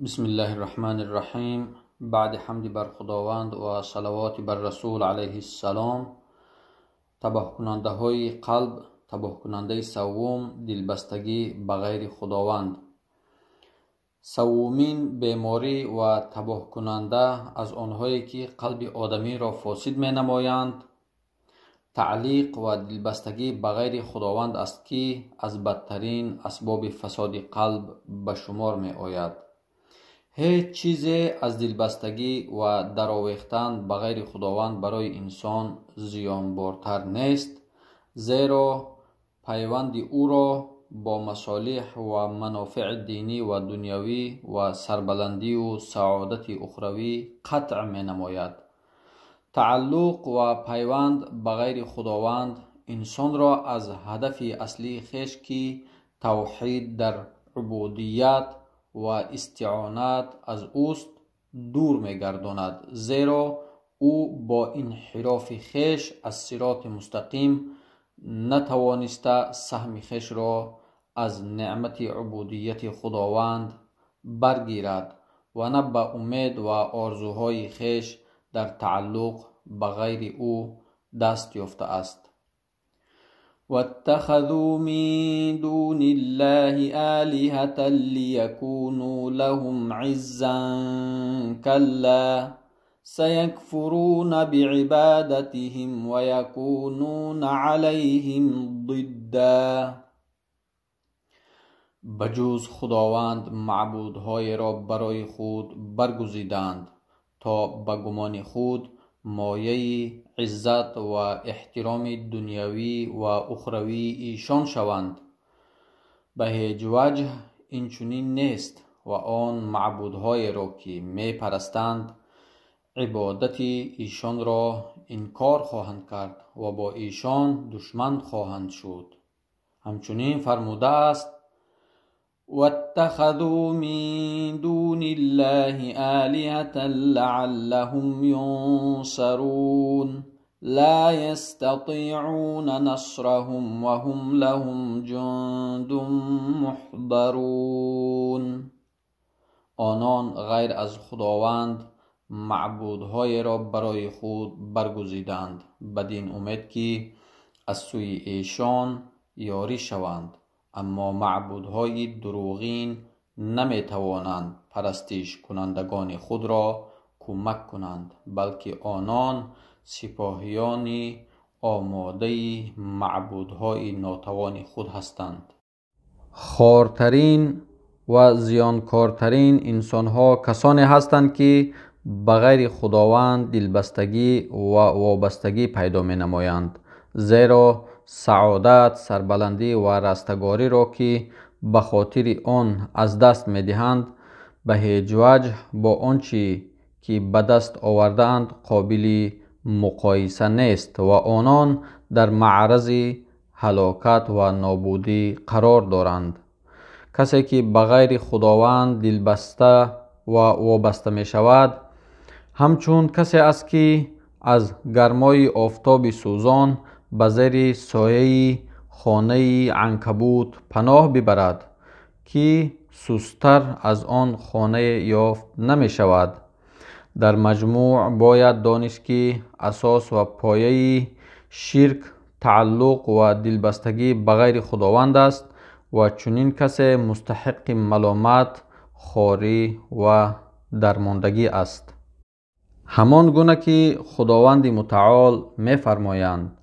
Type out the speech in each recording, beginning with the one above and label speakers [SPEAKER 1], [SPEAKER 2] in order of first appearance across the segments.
[SPEAKER 1] Бисмиллаҳир Раҳманир Раҳим. Баъди ҳамди бар Худованд ва салавоти бар Расул алайҳиссалом, табоҳкунандаҳои қалб, табоҳкунандаи саввум дилбастагӣ ба ғайри Худованд. Саввумин беморӣ ва табоҳкунанда аз онҳое ки қалби одамиро фосид менамоянд, таълиқ ва дилбастагӣ ба ғайри Худованд аст, ки аз бадтарин асбоби фасоди қалб ба шумор меояд. Ҳеҷ чизе аз дилбастагӣ ва даровехтан ба ғайри Худованд барои инсон зиёнбортар нест, зеро пайванди ӯро бо масолиҳ ва манофеи динӣ ва дунявӣ ва сарбаландию саодати ухравӣ қатъ менамояд. Тааллуқ ва пайванд ба ғайри Худованд инсонро аз ҳадафи аслии хеш, ки тавҳид дар убудият ва истиъонат аз ӯст, дур мегардонад, зеро ӯ бо инҳирофи хеш аз сироти мустақим натавониста саҳми хешро аз неъмати убудияти Худованд баргирад ва на ба умед ва орзуҳои хеш дар тааллуқ ба ғайри ӯ даст ёфтааст. واتخذوا من دون الله آلهة ليكونوا لهم عزا كلا سيكفرون بعبادتهم ويكونون عليهم ضدا. به جز خداوند معبودهای را برای خود برگزیدند تا به گمان خود مایه عزت و احترام دنیوی و اخروی ایشان شوند. به هیچ وجه این چنین نیست و آن معبودهای را که می پرستند عبادت ایشان را انکار خواهند کرد و با ایشان دشمن خواهند شد. همچنین فرموده است: واتخذوا من دون الله آلهة لعلهم ينصرون لا يستطيعون نصرهم وهم لهم جند محضرون. آنان غیر از خداوند معبودهای را برای خود برگزیدند بدین امید که از سوی ایشان یاری شوند، اما معبودهای دروغین نمیتوانند پرستش کنندگان خود را کمک کنند، بلکه آنان سپاهیان آماده معبودهای ناتوان خود هستند. خوارترین و زیانکارترین انسانها کسانی هستند که به غیر خداوند دلبستگی و وابستگی پیدا می نمایند، زیرا سعادت، سربلندی و رستگاری را که به خاطر آن از دست می دهند به هیچ وجه با آنچه که به دست آوردند قابل مقایسه نیست و آنان در معرض هلاکت و نابودی قرار دارند. کسی که به غیر خداوند دلبسته و وابسته می شود همچون کسی است که از گرمای آفتاب سوزان به زیر سایه خانه عنکبوت پناه ببرد که سستر از آن خانه یافت نمی شود. در مجموع باید دانست که اساس و پایه شرک تعلق و دلبستگی به غیر خداوند است و چنین کسی مستحق ملامت، خواری و درماندگی است. همان گونه که خداوند متعال می فرمایند: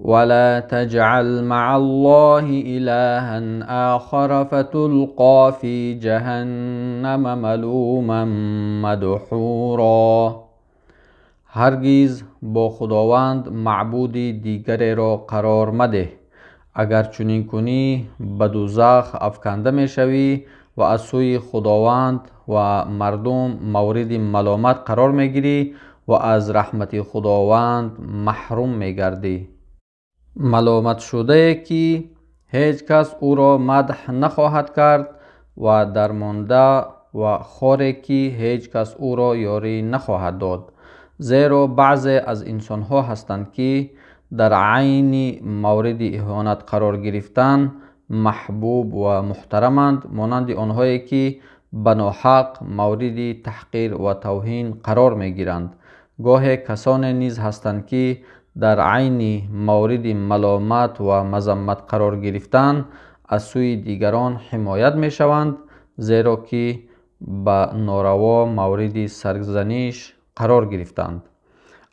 [SPEAKER 1] ولا تجعل مع الله إلها آخر فتلقى في جهنم ملوما مدحورا. هرگز با خداوند معبود دیگری را قرار مده، اگر چنین کنی به دوزخ افکنده می شوی و از سوی خداوند و مردم مورد ملامت قرار می گیری و از رحمت خداوند محروم می گردی. ملامت شده که هیچ کس او را مدح نخواهد کرد و درمانده و خواری که هیچ کس او را یاری نخواهد داد، زیرا بعضی از انسانها هستند که در عین مورد اهانت قرار گرفتن محبوب و محترمند، مانند آنهایی که ба ноҳақ мавриди таҳқир ва тавҳин қарор мегиранд. Гоҳе касоне низ ҳастанд, ки дар айни мавриди маломат ва мазаммат қарор гирифтан аз сӯи дигарон ҳимоят мешаванд, зеро ки ба нораво мавриди сарзаниш қарор гирифтанд.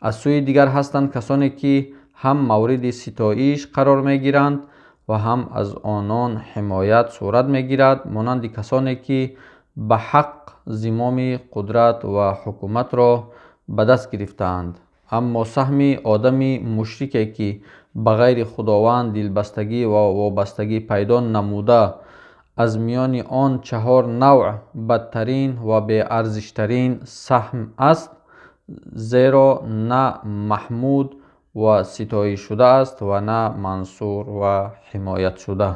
[SPEAKER 1] Аз сӯи дигар ҳастанд касоне, ки ҳам мавриди ситоиш қарор мегиранд ва ҳам аз онон ҳимоят сурат мегирад, монанди касоне, ки ба ҳақ зимоми қудрат ва ҳукуматро ба даст гирифтаанд. Аммо саҳми одами мушрике, ки ба ғайри Худованд дилбастагӣ ва вобастагӣ пайдо намуда, аз миёни он чаҳор навъ бадтарин ва беарзиштарин саҳм аст, зеро на маҳмуд ва ситоишшуда аст ва на мансур ва ҳимоятшуда.